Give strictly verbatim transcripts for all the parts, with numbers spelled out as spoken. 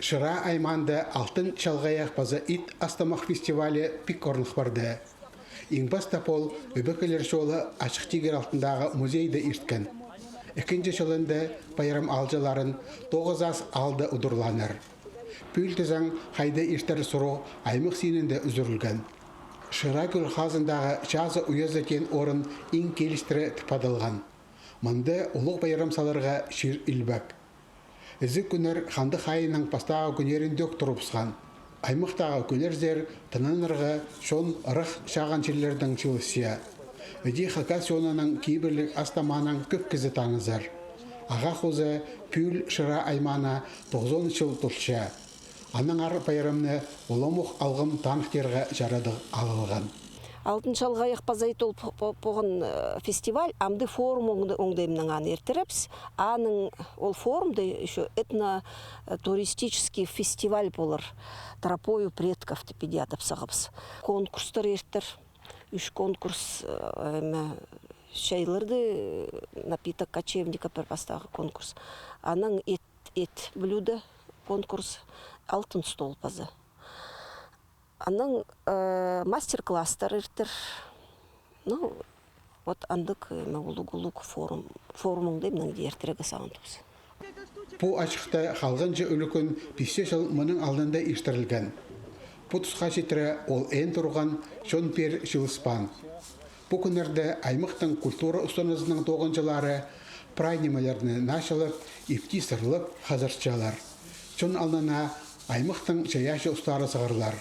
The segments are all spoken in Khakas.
Шира аймаанда «Алтын чалғайах» паза «Ит астамах» фестивалі пик орных парды. Иң пастап ол ӧбекелер чолы Ачых тигір алтындағы музейде ирткен. Ікінҷі чылында пайрам аалҷыларын тоғызас аалда удурлааннар. Пӱӱл тізең, хайда иртер сурығ аймах синінде ӱзӱрілген. Шира кӧл хазындағы Чазы уязы теен орын иң килістіре тіп адалған. Мында улуғ пайрам саларға чир илбек. Ізік кӱннер хандых айының пастағы кӱннеріндӧк турыбысхан. Аймахтағы кӧлерзер тынанарға чон ырах чағын чирлердең чыылысча. Іди Хакас чонының кибірліг ас-тамаанаң кӧп кізі танызар. Ағаа хоза пӱӱл Шира аймаана тоғызон чыл толча. Аннаңар пайрамны уламох алғым таныхтирға чарадығ алылған. «Алтын чалғайах» паза «Ит» ол по-, по-, поған, э, фестиваль, амды форум оңды-, оңдайымнаң аны иртірібіс. Аның ол форумда ещё этнотуристический фестиваль полар, «Тропою предков» тіп иди адап сағабыс. Конкурстар иртер. Ӱс конкурс, э, эме, чайларды, э, напиток кочевника пір пастағы конкурс. Анаң ит, ит блюдо конкурс, алтын стол паза. Анаң, э, мастер-класстар иртер. Ну, вот андағ, эме, улуғ, улуғ форум, форум оңдайымнаң иртірерге сағынчабыс. Пу ачыхта халғанҷы ӱлӱкӱн пис чыл мының алнында иртірілген. Пу тусха читіре ол ӧӧн турған чон пеер чыылыспаан. Пу кӱннерде аймахтың культура устаназының тоғынҷылары прай нимелерні начылап, ипти сырлап хазыртчалар. Чон алнына аймахтың чайаачы устары сығарлар.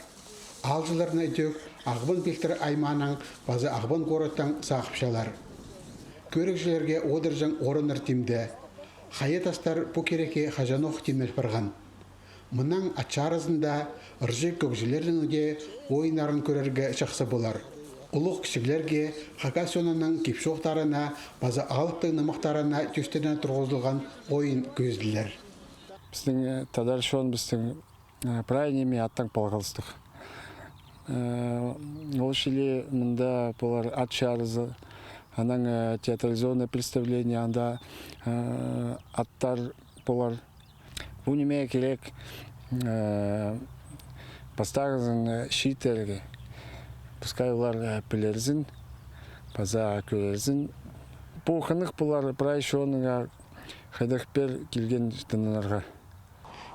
Аалҷыларны ідӧк Ағбан пилтірі аймаанаң паза Ағбан городтаң сағыпчалар. Кӧрігҷілерге одырҷаң орыннар тимде. Хайа тастар пу кирекке хаҷанох тимел парған. Мынаң ат чарызында ырҷы кӧгҷілернің дее ойыннарын кӧрерге чахсы полар. Улуғ-кічіглерге Хакас чонының кип-чоохтарына паза алыптың нымахтарына тӧстене турғызылған ойын кӧзіділер. Пістің, э, тадар чон, пістің, э, прай ниме аттаң палғалыстығ. Э, ол чіли мында полар ат чарызы, анаң, э, театрализованное представление, анда, э, аттар полар. Пу ниме кирек, э, пастағызын, э, чииттерге. Пускай олар, э, пілерзін, паза кӧрерзін. Пу хынығ полар прай чонға, хайдағ пеер килген тынанарға.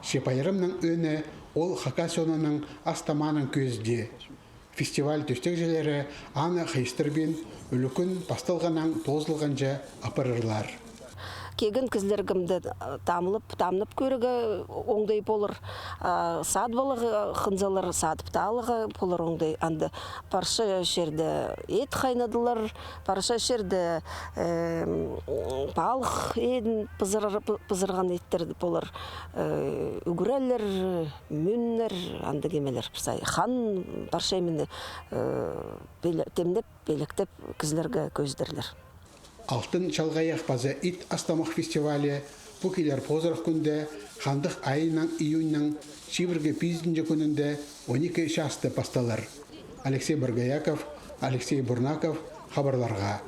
Че пайрамның ӧӧні ол хакас чонының ас-тамааның кӧзіде. Фестиваль тӧстегҷілері аны хыйыстырбин, ӱлӱкӱн пасталғаннаң тоозылғанҷа апарарлар. Килген кізілерге мында, э, тамлап, тамнап кӧрерге оңдай полар. А, садып аларға хынзалар, садып та аларға полар оңдай. Анда парча чирде ит хайнадылар, парча чирде, э, палых етін пызырар-, пы-, пызырған иттер полар, э, ӱгрелер, мӱннер, андағ нимелер. Пірсай хан парча ниме, э, пеле-, темнеп, пелектеп кізілерге кӧзідерлер. «Алтын чалғайах» паза «Ит астамах» фестивалі пу килер позырах кӱнде, хандых айының июньның чибіргі пизінҷі кӱнінде он ікі часта пасталар. Алексей Боргояков, Алексей Бурнаков, хабарларға.